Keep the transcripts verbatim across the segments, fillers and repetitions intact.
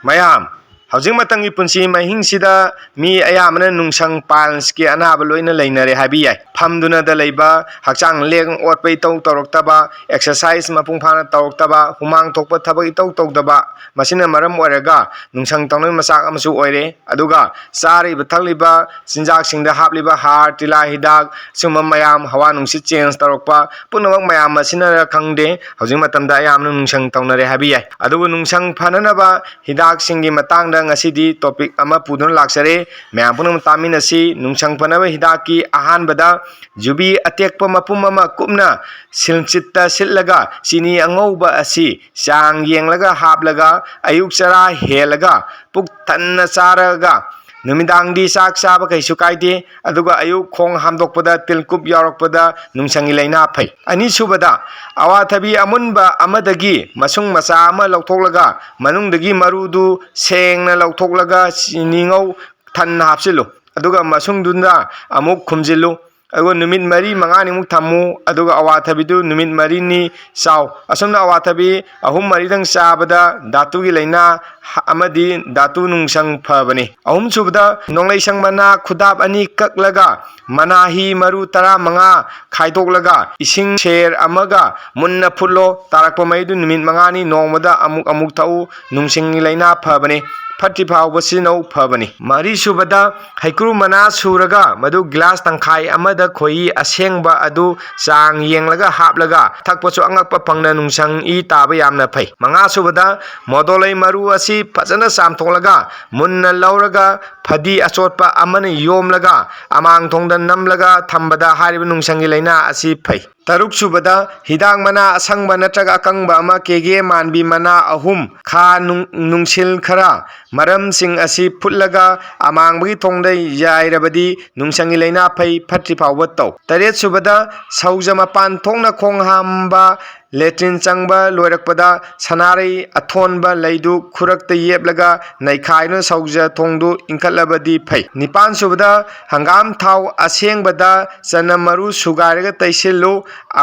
ꯃꯌꯥꯝ, ꯍꯧꯖꯤꯛ ꯃꯇꯝꯒꯤ ꯄꯨꯟꯁꯤ ꯃꯍꯤꯡꯁꯤꯗ ꯃꯤ ꯑꯌꯥꯝꯕꯅ ꯅꯨꯡꯁꯪ piles ꯀꯤ ꯑꯅꯥꯕ ꯂꯣꯏꯅ ꯂꯩꯅꯔꯦ ꯍꯥꯏꯕ ꯌꯥꯏ꯫ ꯐꯝꯗꯨꯅꯗ ꯂꯩꯕ, ꯍꯛꯆꯥꯡ ꯂꯦꯡ ꯑꯣꯠꯄ ꯏꯇꯧ ꯇꯧꯔꯛꯇꯕ, exercise ꯃꯄꯨꯡ ꯐꯥꯅ ꯇꯧꯔꯛꯇꯕ, ꯍꯨꯃꯥꯡ ꯊꯣꯛꯄ ꯊꯕꯛ ꯏꯇꯧ ꯇꯧꯗꯕ, ꯃꯁꯤꯅ ꯃꯔꯝ ꯑꯣꯏꯔꯒ ꯅꯨꯡꯁꯪ ꯇꯧꯅꯕꯒꯤ ꯃꯆꯥꯛ ꯑꯃꯁꯨ ꯑꯣꯏꯔꯦ꯫ ꯑꯗꯨꯒ ꯆꯥꯔꯤꯕ ꯊꯛꯂꯤꯕ ꯆꯤꯟꯖꯥꯛꯁꯤꯡꯗ ꯍꯥꯞꯂꯤꯕ ꯍꯥꯔ, ꯇꯤꯜꯍꯥ ꯍꯤꯗꯥꯛ, ꯁꯤꯒꯨꯝꯕ ꯃꯌꯥꯝ, ꯍꯋꯥ ꯅꯨꯡꯁꯤꯠ change ꯇꯧꯔꯛꯄ ꯄꯨꯝꯅꯃꯛ ꯃꯌꯥꯝ ꯑꯁꯤꯅꯔ ꯈꯪꯗꯦ, ꯍꯧꯖꯤꯛ ꯃꯇꯝꯗ ꯑꯌꯥꯝꯕꯅ ꯅꯨꯡꯁꯪ ꯇꯧꯅꯔꯦ ꯍꯥꯏꯕ ꯌꯥꯏ꯫ ꯑꯗꯨꯕꯨ ꯅꯨꯡꯁꯪ ꯐꯅꯅꯕ ꯍꯤꯗꯥꯛꯁꯤꯡꯒꯤ ꯃꯇꯥꯡꯗ ꯉꯁꯤꯗꯤ topic ꯑꯃ ꯄꯨꯗꯨꯅ ꯂꯥꯛꯆꯔꯦ꯫ ꯃꯌꯥꯝ ꯄꯨꯝꯅꯃꯛ ꯇꯥꯃꯤꯟꯅꯁꯤ꯫ ꯅꯨꯡꯁꯪ ꯐꯅꯕ ꯍꯤꯗꯥꯛꯀꯤ ꯑꯍꯥꯟꯕꯗ ꯌꯨꯕꯤ ꯑꯇꯦꯛꯄ ꯃꯄꯨꯝ ꯑꯃ ꯀꯨꯞꯅ ꯁꯤꯜꯆꯤꯠꯇ ꯁꯤꯠꯂꯒ ꯆꯤꯅꯤ ꯑꯉꯧꯕ ꯑꯁꯤ ꯆꯥꯡ ꯌꯦꯡꯂꯒ ꯍꯥꯞꯂꯒ ꯑꯌꯨꯛ ꯆꯔꯥ ꯍꯦꯜꯂꯒ ꯄꯨꯛ ꯊꯟꯅ ꯆꯥꯔꯒ ꯅꯨꯃꯤꯗꯥꯡꯗꯤ ꯆꯥꯛ ꯆꯥꯕ ꯀꯩꯁꯨ ꯀꯥꯏꯗꯦ꯫ ꯑꯗꯨꯒ ꯑꯌꯨꯛ ꯈꯣꯡ ꯍꯥꯝꯗꯣꯛꯄꯗ ꯇꯤꯜꯀꯨꯞ ꯌꯥꯎꯔꯛꯄꯗ ꯅꯨꯡꯁꯪꯒꯤ ꯂꯥꯏꯅꯥ ꯐꯩ꯫ ꯑꯅꯤꯁꯨꯕꯗ, ꯑꯋꯥꯊꯕꯤ ꯑꯃꯨꯟꯕ ꯑꯃꯗꯒꯤ ꯃꯁꯨꯡ ꯃꯆꯥ ꯑꯃ ꯂꯧꯊꯣꯛꯂꯒ ꯃꯅꯨꯡꯗꯒꯤ ꯃꯔꯨꯗꯨ ꯁꯦꯡꯅ ꯂꯧꯊꯣꯛꯂꯒ ꯆꯤꯅꯤꯉꯧ ꯊꯟꯅ ꯍꯥꯞꯆꯤꯜꯂꯨ꯫ ꯑꯗꯨꯒ ꯃꯁꯨꯡꯗꯨꯅ ꯑꯃꯨꯛ ꯈꯨꯝꯖꯤꯜꯂꯨ꯫ ꯑꯗꯨꯒ ꯅꯨꯃꯤꯠ ꯃꯔꯤ ꯃꯉꯥꯅꯤꯃꯨꯛ ꯊꯝꯃꯨ꯫ ꯑꯗꯨꯒ ꯑꯋꯥꯊꯕꯤꯗꯨ ꯅꯨꯃꯤꯠ ꯃꯔꯤꯅꯤ ꯆꯥꯎ꯫ ꯑꯁꯨꯝꯅ ꯑꯋꯥꯊꯕꯤ ꯑꯍꯨꯝ ꯃꯔꯤꯗꯪ ꯆꯥꯕꯗ ꯙꯥꯇꯨꯒꯤ ꯂꯥꯏꯅꯥ ꯑꯃꯗꯤ ꯙꯥꯇꯨ ꯅꯨꯡꯁꯪ ꯐꯕꯅꯤ꯫ ꯑꯍꯨꯝꯁꯨꯕꯗ, ꯅꯣꯡꯂꯩꯁꯪ ꯃꯅꯥ ꯈꯨꯗꯥꯞ ꯑꯅꯤ ꯀꯛꯂꯒ ꯃꯅꯥꯍꯤ ꯃꯔꯨ ꯇꯔꯥꯃꯉꯥ ꯈꯥꯏꯗꯣꯛꯂꯒ ꯏꯁꯤꯡ ꯁꯦꯔ ꯑꯃꯒ ꯃꯨꯟꯅ ꯐꯨꯠꯂꯣ꯫ ꯇꯥꯔꯛꯄ ꯃꯩꯗꯨ ꯅꯨꯃꯤꯠ ꯃꯉꯥꯅꯤ ꯅꯣꯡꯃꯗ ꯑꯃꯨꯛ ꯑꯃꯨꯛ ꯊꯛꯎ꯫ ꯅꯨꯡꯁꯪꯒꯤ ꯂꯥꯏꯅꯥ ꯐꯕꯅꯤ꯫ ꯐꯠꯇ꯭ꯔꯤ ꯐꯥꯎꯕ ꯁꯤꯖꯤꯟꯅꯧ, ꯐꯕꯅꯤ꯫ ꯃꯔꯤꯁꯨꯕꯗ, ꯍꯩꯀ꯭ꯔꯨ ꯃꯅꯥ ꯁꯨꯔꯒ ꯃꯗꯨ ꯒꯤꯂꯥꯁ ꯇꯪꯈꯥꯏ ꯑꯃꯗ ꯈꯣꯏꯍꯤ ꯑꯁꯦꯡꯕ ꯑꯗꯨ ꯆꯥꯡ ꯌꯦꯡꯂꯒ ꯍꯥꯞꯂꯒ ꯊꯛꯄꯁꯨ ꯑꯉꯛꯄ ꯐꯪꯅ ꯅꯨꯡꯁꯪ ꯏ ꯇꯥꯕ ꯌꯥꯝꯅ ꯐꯩ꯫ ꯃꯉꯥꯁꯨꯕꯗ, ꯃꯣꯗꯣꯂꯩ ꯃꯔꯨ ꯑꯁꯤ ꯐꯖꯅ ꯆꯥꯝꯊꯣꯛꯂꯒ ꯃꯨꯟꯅ ꯂꯧꯔꯒ ꯐꯗꯤ ꯑꯆꯣꯠꯄ ꯑꯃꯅ ꯌꯣꯝꯂꯒ ꯑꯃꯥꯡ ꯊꯣꯡꯗ ꯅꯝꯂꯒ ꯊꯝꯕꯗ ꯍꯥꯏꯔꯤꯕ ꯅꯨꯡꯁꯪꯒꯤ ꯂꯥꯏꯅꯥ ꯑꯁꯤ ꯐꯩ꯫ ꯇꯔꯨꯛꯁꯨꯕꯗ, ꯍꯤꯗꯥꯛ ꯃꯅꯥ ꯑꯁꯪꯕ ꯅꯠꯇ꯭ꯔꯒ ꯑꯀꯪꯕ ꯑꯃ, ꯀꯦꯒꯦ ꯃꯥꯟꯕꯤ ꯃꯅꯥ ꯑꯍꯨꯝ, ꯈꯥ ꯅꯨꯡ-, ꯅꯨꯡꯁꯤꯜ ꯈꯔ, ꯃꯔꯝꯁꯤꯡ ꯑꯁꯤ ꯐꯨꯠꯂꯒ ꯑꯃꯥꯡꯕꯒꯤ ꯊꯣꯡꯗ ꯌꯥꯏꯔꯕꯗꯤ ꯅꯨꯡꯁꯪꯒꯤ ꯂꯥꯏꯅꯥ ꯐꯩ ꯐꯠꯇ꯭ꯔꯤ ꯐꯥꯎꯕ ꯇꯧ꯫ ꯇꯔꯦꯠ ꯁꯨꯕꯗ, ꯁꯧꯖ ꯃꯄꯥꯟ ꯊꯣꯛꯅ ꯈꯣꯡ ꯍꯥꯝꯕ, ꯂꯦꯇ꯭ꯔꯤꯟ ꯆꯪꯕ ꯂꯣꯏꯔꯛꯄꯗ ꯁꯅꯥꯔꯩ ꯑꯊꯣꯟꯕ ꯂꯩꯗꯨ ꯈꯨꯔꯛꯇ ꯌꯦꯞꯂꯒ ꯅꯩꯈꯥꯏꯗꯨꯅ ꯁꯧꯖ ꯊꯣꯡꯗꯨ ꯏꯟꯈꯠꯂꯕꯗꯤ ꯐꯩ꯫ ꯅꯤꯄꯥꯟ ꯁꯨꯕꯗ, ꯍꯪꯒꯥꯝ ꯊꯥꯎ ꯑꯁꯦꯡꯕꯗ ꯆꯅꯝ ꯃꯔꯨ ꯁꯨꯒꯥꯏꯔꯒ ꯇꯩꯁꯤꯜꯂꯨ꯫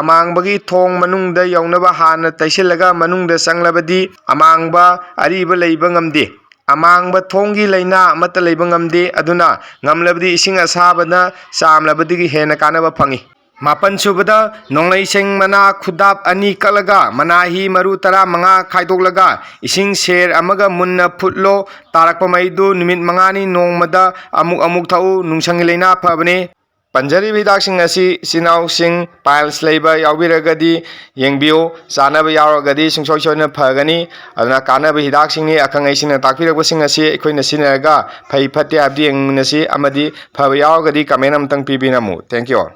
ꯑꯃꯥꯡꯕꯒꯤ ꯊꯣꯡ ꯃꯅꯨꯡꯗ ꯌꯧꯅꯕ ꯍꯥꯟꯅ ꯇꯩꯁꯤꯜꯂꯒ ꯃꯅꯨꯡꯗ ꯆꯪꯂꯕꯗꯤ ꯑꯃꯥꯡꯕ ꯑꯔꯤꯕ ꯂꯩꯕ ꯉꯝꯗꯦ꯫ ꯑꯃꯥꯡꯕ ꯊꯣꯡꯒꯤ ꯂꯥꯏꯅꯥ ꯑꯃꯠꯇ ꯂꯩꯕ ꯉꯝꯗꯦ꯫ ꯑꯗꯨꯅ ꯉꯝꯂꯕꯗꯤ ꯏꯁꯤꯡ ꯑꯁꯥꯕꯅ ꯆꯥꯝꯂꯕꯗꯒꯤ ꯍꯦꯟꯅ ꯀꯥꯟꯅꯕ ꯐꯪꯏ꯫ ꯃꯥꯄꯟ ꯁꯨꯕꯗ, ꯅꯣꯡꯂꯩꯁꯦꯡ ꯃꯅꯥ ꯈꯨꯗꯥꯞ ꯑꯅꯤ ꯀꯛꯂꯒ ꯃꯅꯥꯍꯤ ꯃꯔꯨ ꯇꯔꯥꯃꯉꯥ ꯈꯥꯏꯗꯣꯛꯂꯒ ꯏꯁꯤꯡ ꯁꯦꯔ ꯑꯃꯒ ꯃꯨꯟꯅ ꯐꯨꯠꯂꯣ꯫ ꯇꯥꯔꯛꯄ ꯃꯩꯗꯨ ꯅꯨꯃꯤꯠ ꯃꯉꯥꯅꯤ ꯅꯣꯡꯃꯗ ꯑꯃꯨꯛ ꯑꯃꯨꯛ ꯊꯛꯎ꯫ ꯅꯨꯡꯁꯪꯒꯤ ꯂꯥꯏꯅꯥ ꯐꯕꯅꯤ꯫ ꯄꯟꯖꯔꯤꯕ ꯍꯤꯗꯥꯛꯁꯤꯡ ꯑꯁꯤ ꯏꯆꯤꯟ ꯏꯅꯥꯎꯁꯤꯡ piles ꯂꯩꯕ ꯌꯥꯎꯕꯤꯔꯒꯗꯤ ꯌꯦꯡꯕꯤꯌꯨ꯫ ꯆꯥꯅꯕ ꯌꯥꯎꯔꯒꯗꯤ ꯁꯨꯡꯁꯣꯏ ꯁꯣꯏꯗꯅ ꯐꯒꯅꯤ꯫ ꯑꯗꯨꯅ ꯀꯥꯟꯅꯕ ꯍꯤꯗꯥꯛꯁꯤꯡꯅꯤ꯫ ꯑꯈꯪ ꯑꯍꯩꯁꯤꯡꯅ ꯇꯥꯛꯄꯤꯔꯛꯄꯁꯤꯡ ꯑꯁꯤ ꯑꯩꯈꯣꯏꯅ ꯁꯤꯖꯤꯟꯅꯔꯒ ꯐꯩ ꯐꯠꯇꯦ ꯍꯥꯏꯕꯗꯨ ꯌꯦꯡꯃꯤꯟꯅꯁꯤ ꯑꯃꯗꯤ ꯐꯕ ꯌꯥꯎꯔꯒꯗꯤ comment ꯑꯃꯇꯪ ꯄꯤꯕꯤꯔꯝꯃꯨ꯫ Thank you all꯫